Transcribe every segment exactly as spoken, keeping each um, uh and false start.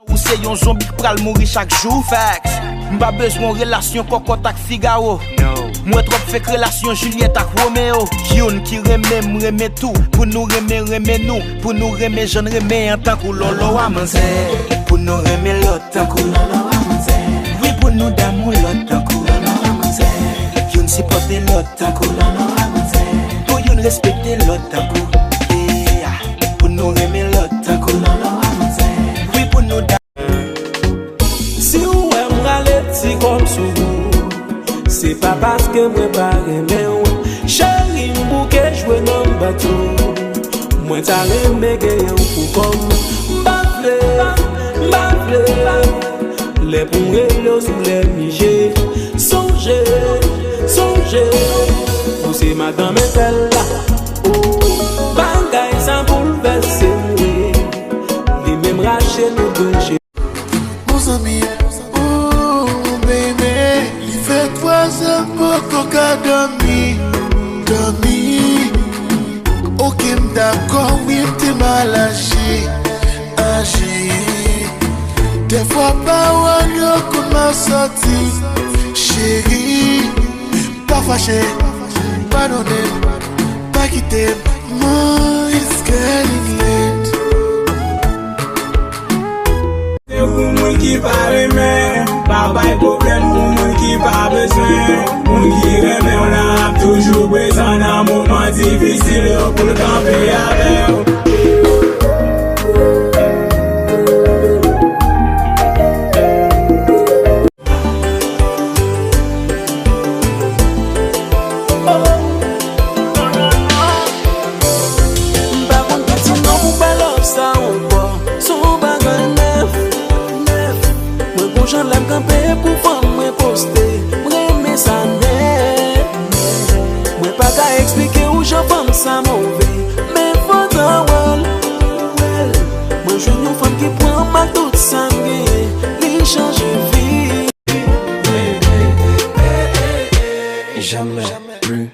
Ou se yon zonbi k pral mouri chak jou. Facts. M pa bezwen yon relasyon kòkòt ak Figaro. M wè twòp fake relasyon Juliette ak Romeo. Youn ki renmen m renmen tou. Pou nou renmen renmen nou. Pou nou renmen jan n renmen an tankou lòlò a manzè. Pou nou renmen lòt tankou lòlò a manzè. Wi pou nou damou lòt tankou lòlò a manzè. Youn sipòte lòt tankou lòlò a manzè. Pou youn respekte lòt tankou. Yeah. Pou nou renmen lòt tankou lòlò a manzè. Wi pou nou damou. Si w wè m rale ti kòb sou ou, se pa paske mwen pa renmen w. Cheri, m bouke jwe nan bato. Mwen ta renmen genyen w pou kò m. M pa vle, m pa vle. Lè pou m rele w sou lè mije. Sonje, sonje. Ou se madanm entèl la. Oh, bagay sa boulvèse m, wi. Li menm rache nou de je. Mon zanmi, oh baby, li fè twazan m poko ka dòmi, dòmi. Oke, m dakò, wi, m te mal aji, aji. Dèfwa pawòl yo konn mal sòti, cheri. Pa fache, padone m, pa kite m, man, it's getting late. Se pou moun ki pa renmen, pa bay pwoblèm pou moun ki pa bezwen. Moun ki renmen w lan ap toujou prezan nan moman difisil yo pou l kanpe avè w. M pa konn pati non pou pa love sa ankò. Se yon bagay nèf, nèf. Mwen gon jan lè m kanpe pou fanm mwen poste. M renmen sa nèt. Mwen pa ka eksplike w jan fanm sa move. Men fò tawòl. Mwen jwenn yon fanm ki pran m ak tout sa m genyen. Li chanje vi. Jamais plus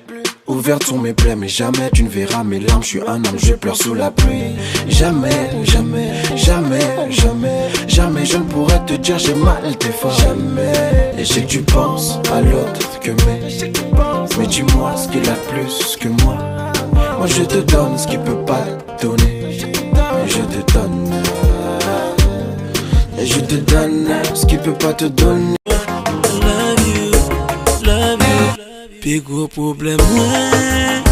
ouvert sont mes plaies, mais jamais tu ne verras mes larmes. Je suis un homme, je pleure sous la pluie. Jamais, jamais, jamais, jamais, jamais je ne pourrai te dire j'ai mal, t'es fort. Jamais. Et je sais que tu penses à l'autre que mais, mais dis-moi ce qu'il a de plus que moi. Moi je te donne ce qu'il peut pas donner. Je te donne, je te donne ce qu'il peut pas te donner. I love you, love you. Pi gwo pwoblèm mwen,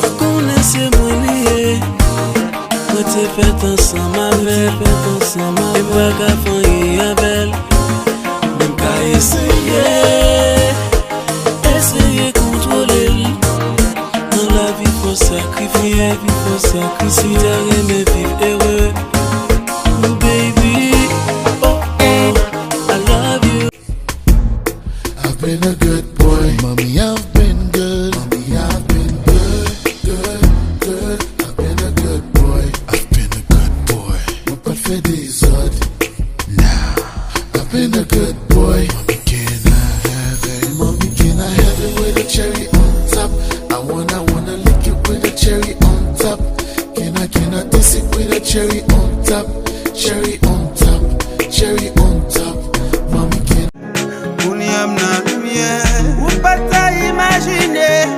ou konnen se mwen li ye. Mwen te fèt ansanm avè l, fèt ansanm avè l. E pa ka fè anyen avè l. Menm ka eseye, eseye kontwole l. Nan lavi fò sakrifye, fò sakrifye. Si w ta renmen viv ere, baby, oh oh, I love you. I've been a good boy. Mommy, I've been good. Mommy, I've been good, good, good. I've been a good boy. I've been a good boy. Mwen pa t fè dezòd. Nah. I've been a good boy. Mommy, can I have it? Mommy, can I have it with a cherry on top? I wanna, wanna lick it with a cherry on top. Can I, can I taste it with a cherry on top? Cherry on top, cherry on top. Mommy, can Kounye a m nan limyè. Ou pa ta imajine.